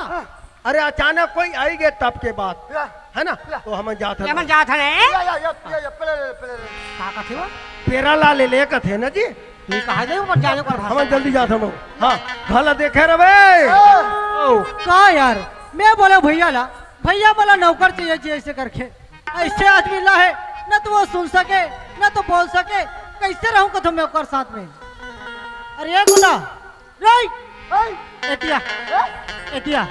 अरे अचानक कोई आई गे तब के बात, या। है ना? या। तो हमन जात हन। हमन जात हन, ए? या, या, या, या, या, पहले, पहले, पहले। का कथे वो? पेरा ला ले ले कथे ना जी। ये कहा जाए ऊपर जाने पर भाषा। हमन जल्दी जात हन। हाँ, भला देखे रे बे। हाँ। ओ। का यार, मैं बोले भैया ला, भैया मोला नौकर चाहिए जी, ऐसे करके। ऐसे आदमी ला है, न तो वो सुन सके, न तो बोल सके। कैसे रहूं कथो मैं ओकर साथ में? अरे ये गुंडा, रे! एतिया। एतिया।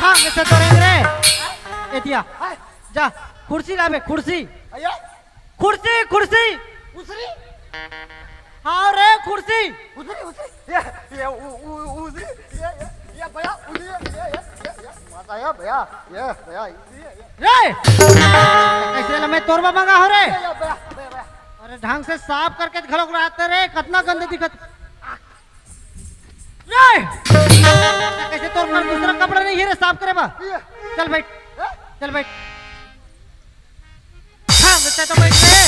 हाँ, मैं तो रे। एतिया। जा, कुर्सी लाबे, कुर्सी। कुर्सी, कुर्सी। कुर्सी? हाँ रे, कुर्सी। कुर्सी, कुर्सी। ये, ये, उ, उ, उसी, ये, ये, ये भैया, उसी, ये, ये, ये, ये, ये, मजा आया भैया, ये, भैया, इसी, ये, ये। रे! कैसे ला मैं तोरबा मंगा हो रे? ये, ये, भैया, भैया, भैया। अरे ढंग से साफ करके घलोक रहते रे, कतना गंदे दिखत। रे! कैसे तोर पर दूसरा कपड़ा नहीं है रे साफ करे बा? ये। चल बैठ, ये? चल बैठ। हाँ, बच्चा तो बैठ रे।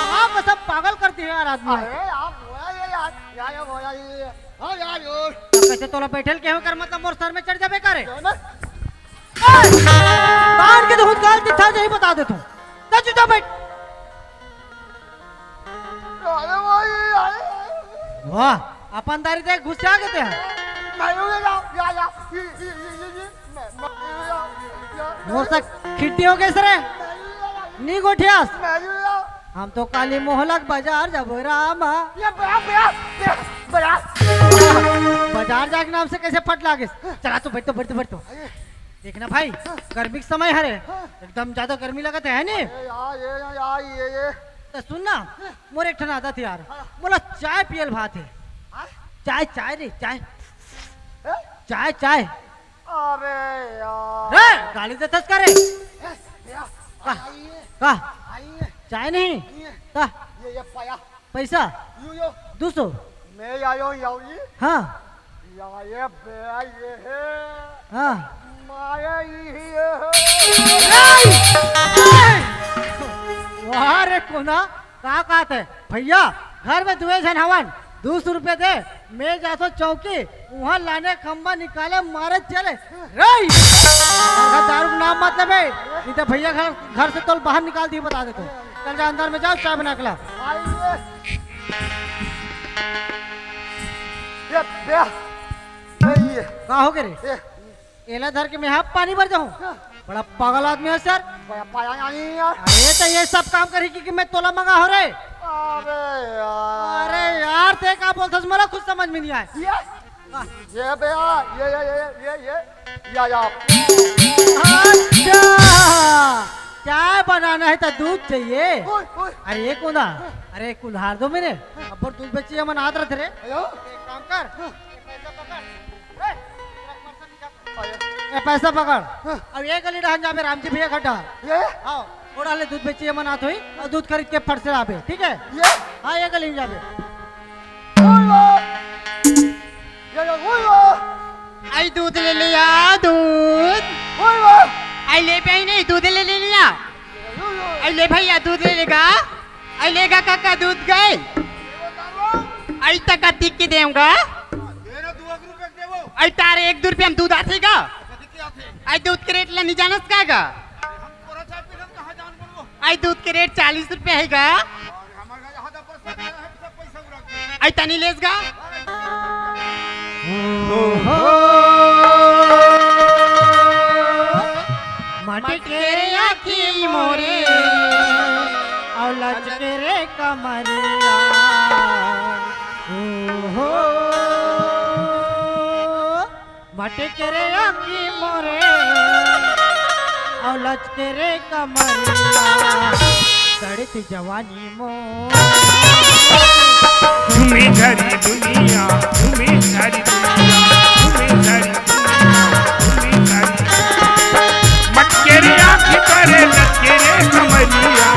हाँ, बस अब पागल कर दिया यार आदमी। अरे यार, बोला ये यार, यार, यार, बोला ये, हाँ यार, यो। तो कैसे तोला बैठल के हो कर, मतलब मोर सर में चढ़ जाबे का रे? जो ना। ए! बाहर के तो खुद गाल दिखा नहीं बता दे तू। जा चुपचाप बैठ। अरे भाई, अरे। वाह, अपन दारी देख घुस आ गए थे। नहीं, नहीं, या, या, या, ये, ये, ये, ये, ये। मोर से खिट्टी हो गई सरे। नी गोठियास। हम तो काली मोहलक बाजार जाबो रामा। ये बड़ा, बड़ा, बड़ा, बड़ा। बाजार जाके नाम से कैसे फट लागे? चला तो बैठ तो, बैठ तो, बैठ तो। देखना भाई, गर्मी के समय हरे, एकदम ज्यादा गर्मी लगत है, है नी? ए यार, ये, ये, यार, ये, ये। तो सुन ना, मोर एक ठन आदत है यार, मोला चाय पियल भात है। हाँ? चाय, चाय रे, चाय। हैं? चाय, चाय। अरे यार। रे, गाली देथस का रे? ए, भैया, का? आइए, का? आइए, चाय नहीं? आइए। का? ये, ये पाया। पैसा? यो, यो। दो सौ। मैं आयो यारी। हाँ। या, ये बे, ये है। हाँ। माया ही है। वाह रे कोना, का कहत है? भैया, घर में दुए झन हवन, दो सौ रुपये दे, मैं जाथो चौकी, वहाँ लाने खंबा निकाले, मारे चले। रे! अगर दारू का नाम मत लेबे, नहीं तो भैया घर, घर से तोल बाहर निकाल दिए, बता देथो। चल जा अंदर में, जाओ चाय बना के ला। आइए। ये बे, ये। का हो गए रे? ये। एला धर के मैं हाफ पानी भर जाऊं। हाँ। बड़ा पागल आदमी है सर। बड़ा पागल आदमी है यार। अरे तो ये सब काम करी कि, कि मैं तोला मंगा हो रे। अरे यार। अरे यार, ते का बोलथस, मोला खुद समझ में नहीं आए। ये, हाँ। ये भैया, ये, ये, ये, ये, ये, या, या। अच्छा, चाय बनाना है तो दूध चाहिए। ओए, ओए। अरे ये कौन आ? अरे कुल्हार दो मेरे। अब दूध बेचिए मन आत रहते रे। अयो। एक काम कर। हाँ। ये पैसा पकड़। ए, ए, पैसा पकड़। हाँ। अब ये गली रहन जाबे रामजी भैया खड्डा। ये? हाँ, ओड़ा ले दूध बेचिए मन आत होई और दूध खरीद के फट से आबे, ठीक है? ये? हाँ, ये गली में जाबे। ओए वाह। ये, ये, ओए वाह। आई दूध ले लिया, दूध। ओए वाह। आई ले भाई नहीं, दूध ले ले लिया। ओए वाह। आई ले भैया, दूध ले लेगा। आई लेगा काका, दूध गए। आई तक टिक के देऊंगा। आई तारे एक दो रुपया में दूध आथे गा। आई दूध के रेट ला नहीं जानस का गा? आई दूध के रेट चालीस रुपया है गा। आई तनी लेस गा। मटके रे आँखी मोरे, अउ लचके रे कमरिया। ओ हो। मटके रे आँखी मोरे, अउ लचके रे कमरिया, सड़त जवानी मोर। घूमे सारी दुनिया, घूमे सारी दुनिया, घूमे सारी दुनिया, घूमे सारी। मटके रे आँखी करे लचके रे कमरिया,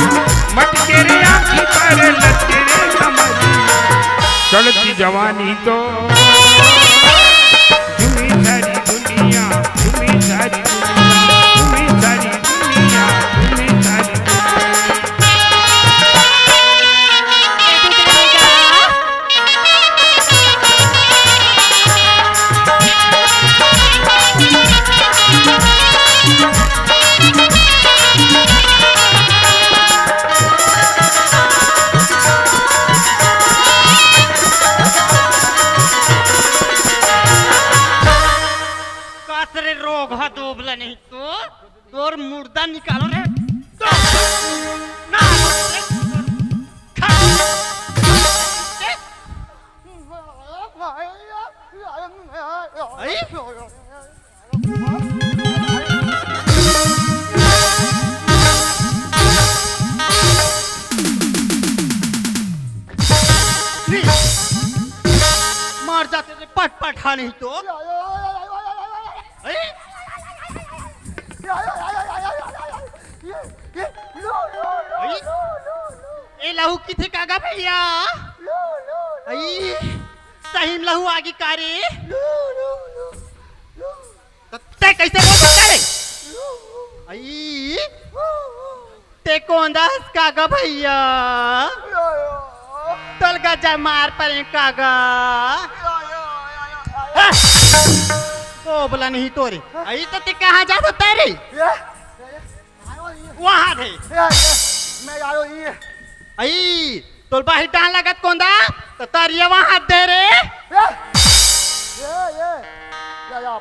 मटके रे आँखी करे लचके रे कमरिया। सड़त जवानी तो घूमे सारी दुनिया, घूमे सारी दुनिया, बोला नहीं तो तोर मुर्दा निकालो रे। ना, खा। आई? मर जाते रे, पट पट हा नहीं तो। अरे? अरे? ए लहू किथे कागा भैया? अई, सही में लहू आगी का रे? त ते कैसे बोल सकता रे? अई, ते कोंदा हस कागा भैया? तोल गजा मार परे कागा। हाँ। ओ बोला नहीं तोरे। अई तो ते कहाँ जात होता रे? वहाँ थे। मैं आयो ये। अई, तोल बाही डांड लगत कोंदा, त तरिया वहाँ दे रे। ये, ये, ये। या, या।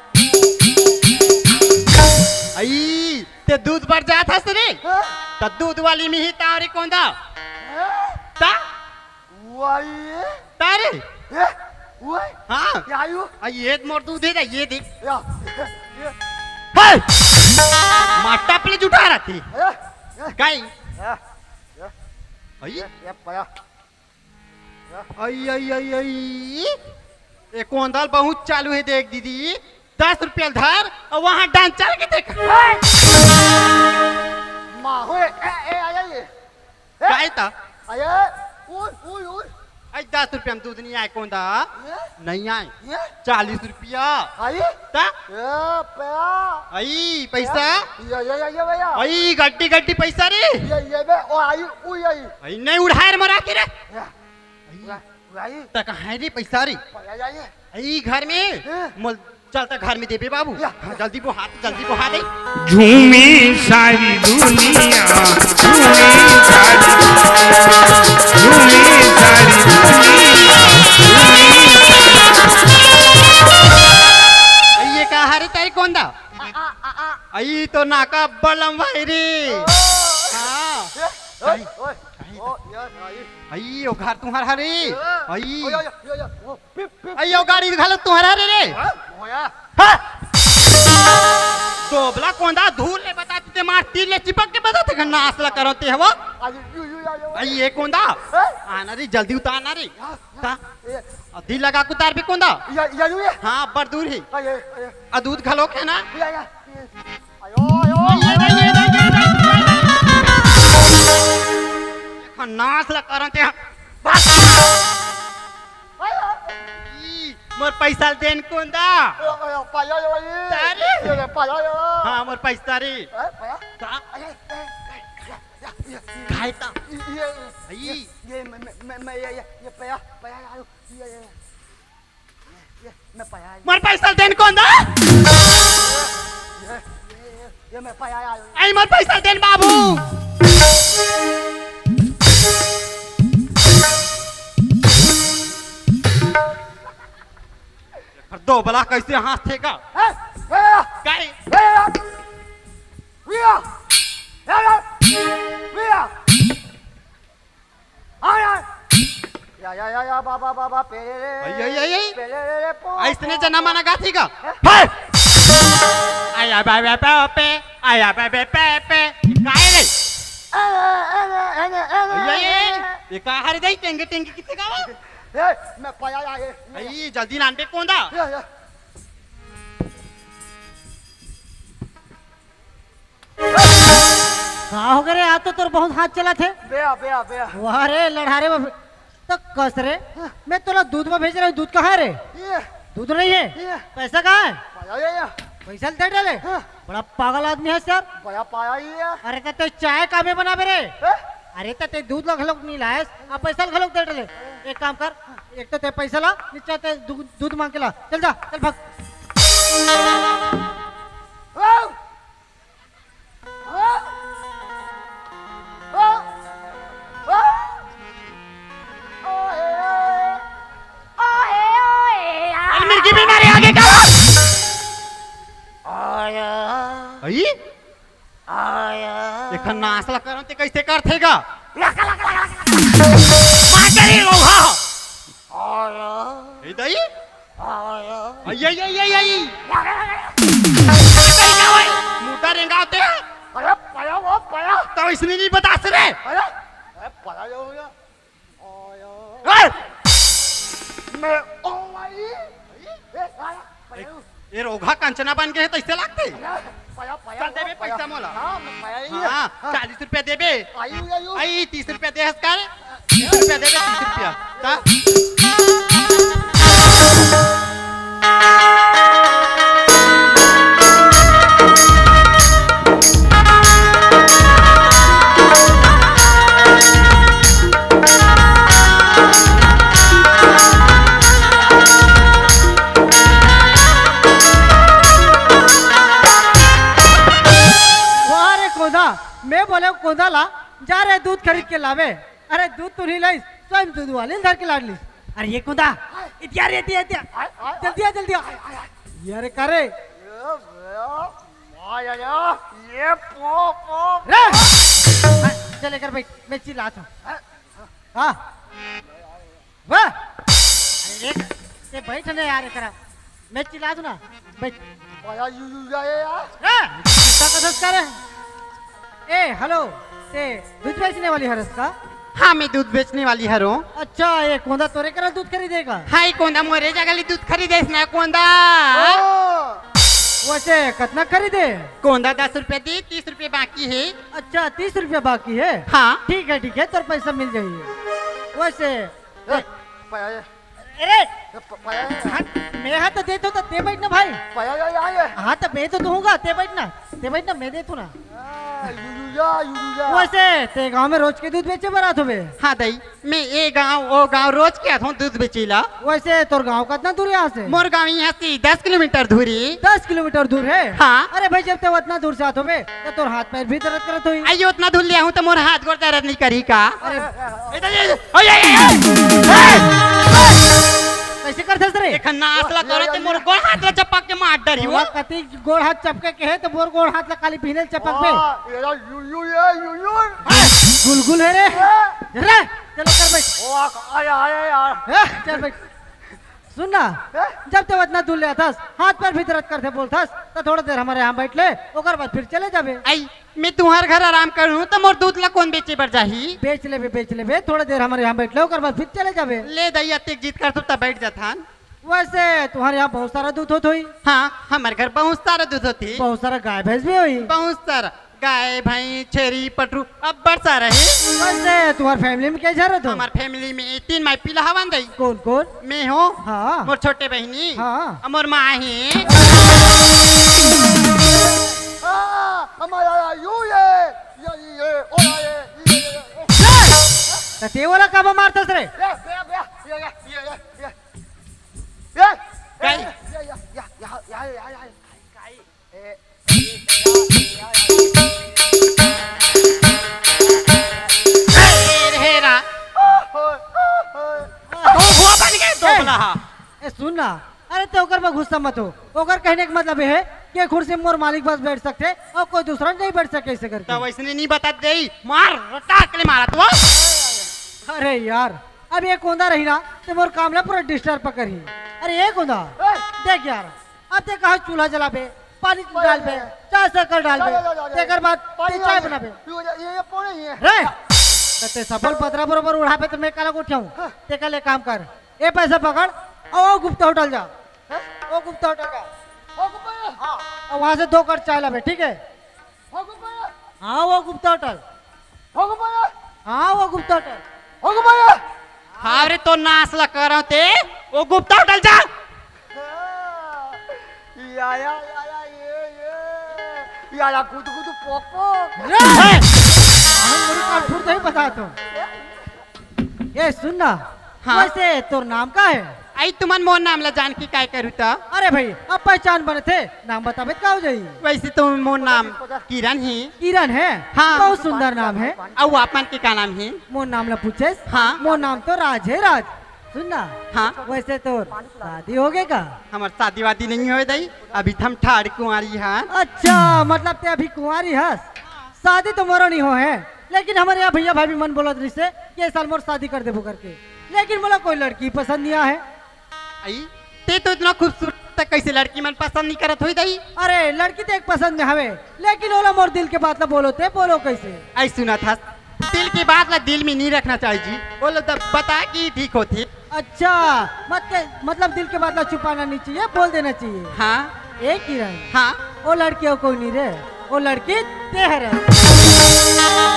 अई, ते दूध बर जात हस रे? हाँ? त दूध वाली मिही तावरी कोंदा। हाँ? ता? वही। तारे? ये? वही? हाँ। क्या आयु? आ, ये मोर दूध है, ये देख। या। ये। हे! माटा प्ले जुटा रहा थी। ये? ये? काई? या। या। अई? ये, ये पाया। आई, आई, आई, आई। ए कोंदल बहुत चालू है, देख दीदी, दस रुपया धर और वहाँ डांड चल के देख। माँ हो, ए, ए, आ जाइए। ए, काय ता? अरे, उई, उई, उई। आई, दस रुपया में दूध नहीं आए कोंदा। ये? नहीं आए। ये? चालीस रुपया। आई? ता? ए, पया। आई, पैसा? ये, ये, ये, ये, भैया। आई, गड्डी, गड्डी पैसा रे। ये, ये बे, ओ, आई, उई, आई। आई, नहीं उड़ाए रे मोरा के रे। ये। भाई। त कहाँ है रे पैसा रे? पया जाइए। ई घर में? हाँ। मोल, चल त घर में देबे बाबू। या। हाँ, जल्दी बोहा, जल्दी बोहा दे। झूमी सारी दुनिया, झूमी सारी दुनिया, झूमी सारी दुनिया, झूमी सारी दुनिया। ये का हरे तारी कोंदा? आ, आ, आ, आ। आई तो नाका बलम भाई रे। ओ। हाँ। ए, ओए, ओए। ओ, यार, आई। आई, ओ घर तुम्हार हरे। ए। आई। ओ, या, या, या, या। ओ, पिप, पिप। आई, ओ गाड़ी घालो तुम्हार हरे रे। हाँ, मोया। हाँ। दोबला कोंदा धूल ले बताते ते मार तीर ले चिपक के बताते घर नाश ला करो ते हवा। आई, यू, यू, या, या, आई, ये कोंदा। हाँ? आना रे, जल्दी उतारना रे। या, या। ता? ए। अधी लगा के उतार भी कोंदा। या, या, यू, या। हाँ, बड़ दूर है। आ, ये, ये। आ, दूध घलो के ना। या, या। आयो, आयो, ये, ये, ये, ये, ये, ये, ये। देखो, नाश ला करन ते। बस। आयो। ई, मोर पैसा देन कोंदा। आयो, आयो, पाया, आयो, आयो। तारी। ये, ये, पाया, आयो। हाँ, मोर पैसा रे। ए, पाया। का? आयो, ए, ए, या, या, या, या। खाए ता। ये, ये, आई। ये, ये, मैं, मैं, मैं, मैं, ये, ये, ये, पाया, पाया, आयो। ये, ये, ये। ये, मैं पाया। मोर पैसा देन कोंदा? ये, ये, ये, ये मैं पाया आयो। आई मोर पैसा देन बाबू। दोबला कैसे हाँसथे का? ए, ए, काई? ए, ए, भैया, ए, ए, भैया। आ, या। या, या, या, या, बाबा, बाबा, पेले रे। आई, आई, आई, आई। पेले रे, रे, पो, अइसने पो, जना पो। मना गाथी का? हैं? हे! आया बे, बे, पे, पे, आया बे, बे, पे, पे। काय रे? अरे, अरे, अरे, अरे, आई, आई, आई। अरे। ये का हर दई टेंगे, टेंगे किथे गावा? ए, मैं पाया, या, ये। आई, जल्दी लान बे कोंदा। या, या। का हो गे रे? आज तो तोर बहुत हाथ चलत हे। बे आ, बे आ, बे आ। वाह रे, लड़हारे में तो कस रे। हाँ। मैं तोला दूध में भेज रहा हूँ, दूध कहाँ है रे? ये। दूध नहीं है? ये। पैसा कहाँ है? पाया ये, ये। पैसा दे डाले? हाँ। बड़ा पागल आदमी है यार। बड़ा पाया ये। अरे तो ते चाय का में बनाबे रे? हैं? अरे तो ते दूध ला घलोक नहीं लायस, अब पैसा ला घलोक दे डाले। एक काम कर, एक तो ते पैसा ला, नीचे ते दू-, दूध मांग के ला। चल जा, चल भाग। अरे मिर्गी बीमारी आगे का? अई? आया। एखर नास ला करन ते कइसे करथे गा? लका, लका, लका, लका। आ गई रोहा। आया। ए दई? आया। अई, अई, अई, अई, अई। लका, लका, लका। आ गई ना भाई। मुद्दा रेंगावते। अरे, पया वो, पया। त अइसने नइ बतास रे। अरे, अरे, पया ये हो गया। ए! मैं, ओ भाई। ए, साला, पया। ए रोगहा कंचना बन गे हे, तइसे लागथे। पया, पया, पया, चल देबे पया। पइसा मोला। हाँ, मैं पया ही है। हाँ, हाँ। चालीस रुपया देबे। आयु, आयु। अई, तीस रुपया दे हस का रे? तीस रुपया देबे, तीस रुपया। ता? वाह रे कोदा, मैं बोले कोदा ला, जा रे दूध खरीद के लावे। अरे दूध तो नहीं लाइस, स्वयं दूध वाले धर के लाड़ लिस। अरे ये कोदा, इतिया रे, इतिया, इतिया। जल्दी आ, जल्दी आ। ये अरे का रे? ये पो, पो। रे! हाँ, चल एकर बैठ, मैं चिल्लात हूँ। हाँ। वाह! अरे, ते बैठ ने यार, एकरा। मैं चिल्लात हूँ ना, बैठ। बड़ा यू, यू जाए यार। हाँ, का कसस करे? ए, हेलो, ते दूध बेचने वाली हरस का? हाँ, मैं दूध बेचने वाली हरों। अच्छा, ये कोंदा तोरे करा दूध खरीदेगा? हाँ, ये कोंदा मोरे जगह ले दूध खरीदे इसने, कोंदा। ओ। वैसे कितना खरीदे? कोंदा दस रुपया दी, तीस रुपया बाकी है। अच्छा, तीस रुपया बाकी है? हाँ। ठीक है, ठीक है, तोर पैसा मिल जाइए। वैसे ए, पया ये। अरे! ए, प-, पया ये। हाँ, मैं हा तो देत हूँ तो ते बैठ ना भाई। पया ये, यहाँ ये। हाँ, तो मैं तो दूंगा, ते बैठ ना। ते बैठ ना, मैं देत हूँ ना। आ, यू, यू या, यू, यू या। वैसे, ते गांव में रोज के दूध बेचे बर आत होबे? हाँ दई, मैं ए गांव, ओ गांव रोज के आत हूँ दूध बेचे ला। वैसे, तोर गांव कितना दूर है यहाँ से? मोर गांव यहाँ से दस किलोमीटर दूरी। दस किलोमीटर दूर है? हाँ। अरे भाई, जब ते उतना दूर से आत होबे, तो तोर हाथ पैर भी दर्द करत होही। अई, उतना दूर ले आहूँ तो मोर हाथ गोड़ दर्द नहीं करी का? अरे, ए, ए, ए, ए, ए, ए, ए! कैसे करथस रे? एखर नास ला करत ते मोर गोड़ हाथ ला चपक के मार डरी हो। तोला कति गोड़ हाथ चपके के हे, तो मोर गोड़ हाथ ला काली बिहने चपक बे। वाह, ये ला यू, यू, ये यू, यू। गुलगुल है रे। ए। रे, चलो कर बैठ। वाह, आया, आया, आया। ए, चल बैठ। सुन ना, हैं? जब ते उतना दूर ले आथस, हाथ पैर भी दर्द करथे बोलथस, त थोड़ा देर हमर यहाँ बैठ ले, ओकर बाद फिर चले जाबे। अई, मैं तुम्हर घर आराम करूँ, त मोर दूध ला कोन बेचे बर जाही? बेच लेबे, बेच लेबे, थोड़ा देर हमर यहाँ बैठ ले, ओकर बाद फिर चले जाबे। ले दई, अतेक जिद करथस त बैठ जाथन। वैसे तुम्हर यहाँ बहुत सारा दूध होत होही? हाँ, हमर घर बहुत सारा दूध होथे। बहुत सारा गाय भैंस भी होही? बहुत सारा। गाय, भैंस, छेरी, पठरू, अब्बड़ सारा हे। वैसे तुम्हर family में के झन रहिथो? हमर family में तीन माई पिला हवन दई। कोन कोन? मैं हों, हाँ। मोर छोटे बहिनी, हाँ। अउ मोर माँ हे। आ, हमर आया, यू ये, ये, ये, ओ ये, ये, ये, ये। त ते ओला काबर मारथस रे? ये, ये, ये। काई? ये, ये, ये, ये, ये, ये, ये, ये, काई? ए, ए, रे, रे। ओहो, ओहो। कौन हुआ बन गए दोगला हा? ए, सुन ना, अरे ते ओकर में गुस्सा मत हो। ओकर कहने का मतलब ये है कि ये कुर्सी में मोर मालिक बस बैठ सकथे अउ कोई दूसरा नहीं बैठ सके ऐसे करके। त वैसने नहीं बता दे, मार रटाक ले मारा तू। अरे यार, अब ये कोंदा रही ना, त मोर काम ला पूरा disturb करही। अरे ये कोंदा, ए! देख यार, अब ते कहाँ चूल्हा जलाबे, पानी डालबे, चाय शक्कर डालबे, जा, जा, जा, जा। तेकर बाद पानी ते चाय डाल दे। बनाबे। ये, ये, ये पौने ही है। रे, त ते सबल पतरा बरोबर उड़ाबे त मैं काला उठाऊं। हाँ। ते काले काम कर, ए पैसा पकड़, अउ वो गुप्ता होटल जा। हैं? वो गुप्ता होटल जा। वो गुप्ता होटल? हाँ। अउ वहाँ से दो कट चाय लाबे, ठीक है? हो गुप्ता? हाँ, वो गुप्ता होटल। हो गुप्ता? हाँ, वो गुप्ता होटल। हो गुप्ता? हाँ रे, तो नास ला करव ते, वो गुप्ता होटल जा। हाँ। या, या, या, या, ये, ये। या, या, गुद, गुद, पोक, पोक। रे! हम लोग का फुर्ता ही बता तो। ए, सुन ना, हाँ। वैसे तोर नाम का है? आई तुमन मोर नाम ला जान के काय करू त? अरे भाई, अब पहचान बनथे, नाम बताबे त का हो जाई? वैसे तो मोर नाम किरण ही। किरण है? हाँ। बहुत सुंदर नाम है। अउ आपमन के का नाम है? मोर नाम ला पूछेस? हाँ। मोर नाम तो राज है, राज। सुन ना। हाँ। वैसे तोर शादी होगे का? हमर शादी वादी नहीं होय दाई, अभी त हम ठाड़ कुंवारी हन। अच्छा, मतलब ते अभी कुंवारी हस? शादी तो मोरो नहीं हो है, लेकिन हमर यहाँ भैया भाभी मन बोलत रहिसे कि ए साल मोर शादी कर देबो करके, लेकिन मोला कोई लड़की पसंद नहीं आए। आई, ते तो इतना खूबसूरत है, कैसे लड़की मन पसंद नहीं करत होई दाई? अरे, लड़की तो एक पसंद में हवे, लेकिन ओला मोर दिल के बात ला बोलो, ते बोलो कैसे? आई सुनत हस, दिल के बात ला दिल में नहीं रखना चाहिए जी। बोलो तब बता कि ठीक होती। अच्छा, मत के, मतलब दिल के बात ला छुपाना नहीं चाहिए, बोल देना चाहिए। हाँ। ए किरण। हाँ। ओ लड़की अउ कोई नहीं रे, ओ लड़की ते हरे।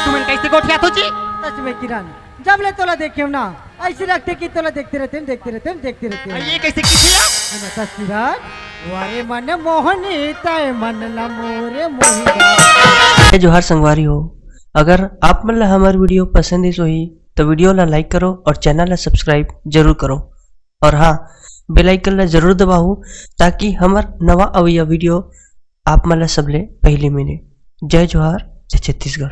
तुमन कैसे गोठियात हो जी? सच में किरण, जब ले तोला देखे ना, ऐसे लगथे कि तोला देखते रहते हैं, देखते रहते हैं, देखते रहते हैं। ये कैसे किया? है ना, सच किरण? वारे मन मोहनी, तय मन ला मोरे मोहिनी। जय जोहार संगवारी हो, अगर आप मन ला हमर वीडियो पसंद आइस होही तो वीडियो ला लाइक करो और चैनल ला सब्सक्राइब जरूर करो। और हाँ, बेल आइकन ला जरूर दबाओ, ताकि हमर नवा अवैया वीडियो आप मन ला सबले पहले मिले। जय जोहार, जय छत्तीसगढ़।